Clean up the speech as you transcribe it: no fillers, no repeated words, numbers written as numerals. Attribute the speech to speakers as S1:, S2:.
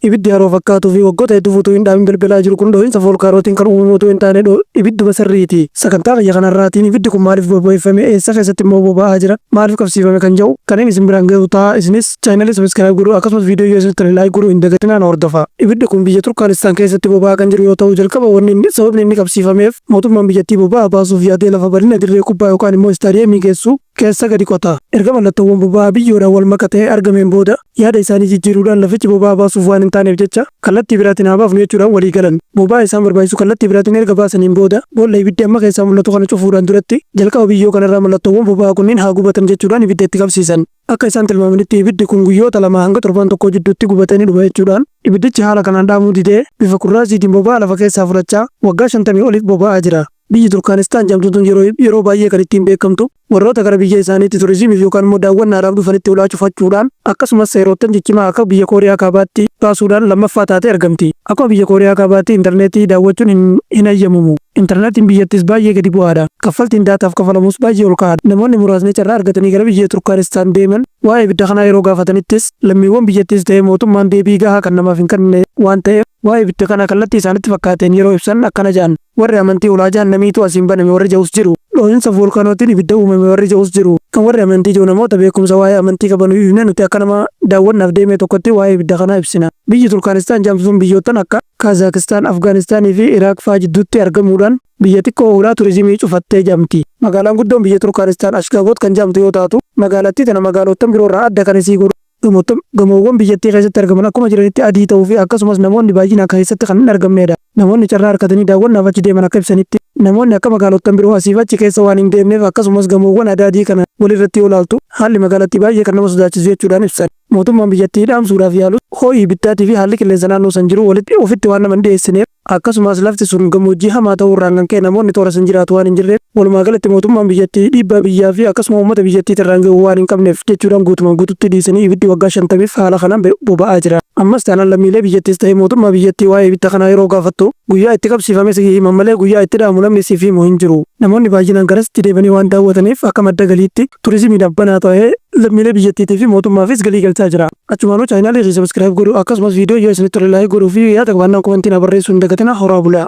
S1: Ibiddi haroo fakkaatuu fi waggoota hedduuf utuu hin dhaamin belbelaa jiru kun dhohiinsa voolkaanootiin kan uumamu utuu hin taane ibidduma sirriiti. Sagantaa kiyya kanarraatiin ibiddi kun maaliif bobeeffame, eessa keessatti immoo boba'aa jira, maaliif qabsiifame kan jedhu kanneen isin biraan gahu ta'a. Isinis chaanalii subscribe godhuu, akkasumas viidiyoo yoo isinitti tole like godhuu hin dagatinaa, na hordofaa. Ibiddi kun biyya Turkaanistaan keessatti boba'aa kan jiru yoo ta'u, jalqaba wanni inni sababni inni qabsiifameef mootummaan biyyattii boba'aa baasuuf yaadee lafa bal'ina dirree kubbaa yookaan immoo istaadiyeemii geessu keessa gadi qota. Erga mallattoowwan boba'aa biyyoodhaan wal makatee argameen booda, yaada isaanii jijjiiruudhaan lafichi boba'aa baasuuf waan hin taaneef jecha kallattii biraatiin haa baafnu jechuudhaan walii galan. Boba'aa isaan barbaachisu kallattii biraatiin erga baasaniin booda, boolla ibiddi amma keessaa mul'atu kana cufuudhaan duratti jalqaba biyyoo kanarraa mallattoowwan boba'aa kunniin haa gubatan jechuudhaan ibidda itti qabsiisan. Akka isaan tilmaamanitti ibiddi kun guyyoota 2 hanga torbaan tokkoo jidduutti gubatee ni dhuma jechuudhaan, ibiddichi haala kanaan dhaamuu didee bifa kurraaziitiin boba'aa lafa keessaa fudhachaa waggaa 50 oliif boba'aa jira. Biyyi Turkaanistaan jedhamtu tun yeroo baay'ee kan ittiin beekamtu warroota gara biyya isaaniitti turizimiif yookaan immoo daawwannaadhaaf dhufanitti ulaa cufachuudhaan, akkasumas seerottan ciccimaa akka biyya Kooriyaa Kaabaatti baasuudhaan lammaffaa taatee argamti. Akkuma biyya Kooriyaa Kaabaatti intarneetii daawwachuun hin hayyamumu. Intarneetiin biyyattiis baay'ee gadi bu'aadha. Kaffaltiin daataaf kafalamus baay'ee ol ka'aadha. Namoonni muraasni carraa argatanii gara biyya Turkaanistaan deeman waa'ee ibidda kanaa yeroo gaafatanittis lammiiwwan biyyattiis ta'ee mootummaan deebii gahaa kan namaaf hin kennine waan ta'eef, waa'ee ibidda kanaa kallattii isaanitti fakkaateen yeroo ibsan akkana ja'an. Warri amantii ulaa jahannamiitu asiin baname warri ja'us jiru. Dhoohinsa voolkaanootiin ibidda uumame warri ja'us jiru. Kan warri amantii ja'u namoota beekumsa waa'ee amantii qabanu dhiifnee nuti akka nama daawwannaaf deemee tokkotti waa'ee ibidda kanaa ibsina. Biyyi Turkaanistaan ja'amtu tun biyyoottan akka Kaazaakistaan, Afgaanistaanii fi Iraaq faa jidduutti argamuudhaan biyya xiqqoo hulaa turizimii cufattee ja'amti. Magaalaan guddoon biyya Turkaanistaan Ashgaaboot kan ja'amtu yoo taatu, magaalattii tana magaaloottan biroo irraa adda kan isii godhu gamoowwan biyyattii keessatti argaman akkuma jiranitti adii ta'uu fi akkasumas namoonni baay'inaan keessatti kan hin argamneedha. Namoonni carraa argatanii daawwannaaf achi deeman akka ibsanitti, namoonni akka magaalottan biroo asiif achi keessa waan hin deemneef, akkasumas gamoowwan adaadii kana walirratti yoo ilaaltu haalli magaalattii baay'ee kan nama sodaachisu jechuudhaan ibsan. Mootummaan biyyattii dhaamsuudhaaf yaalus ho'i ibiddaatii fi haalli qilleensa naannoo san jiru walitti ofitti waan nama hin dhiyeessineef, akkasumas lafti sun gammoojjii hamaa ta'uu irraan kan ka'e namoonni toora san jiraatu waan hin jirreef, walumaa galatti mootummaan biyyattii dhiibbaa biyyaa fi akkasuma uummata biyyattiit irraan gahu waan hin qabneef jechuudhaan guutumaan guututti dhiisanii ibiddi waggaa 50f haala kanaan boba'aa jira. Ammas taanaan lammiilee biyyattiis ta'e mootummaa biyyattii waa'ee ibidda kanaa yeroo gaafattu guyyaa itti qabsiifame sii himan malee guyyaa itti dhaamu namni siif himu hin jiru. Namoonni baay'inaan garasitti deemanii waan daawwataniif akka madda galiitti turizimiidhaaf banaa ta'ee lammiilee biyyattiitii fi mootummaafis galii galchaa jira. Achumaanuu chaanaalii kiyya subscribe godhuu, akkasumas viidiyoo yoo isinitti tole like godhuu fi yaada qabaannaan komentii naa barreessuu hin dagatinaa. Horaa bulaa.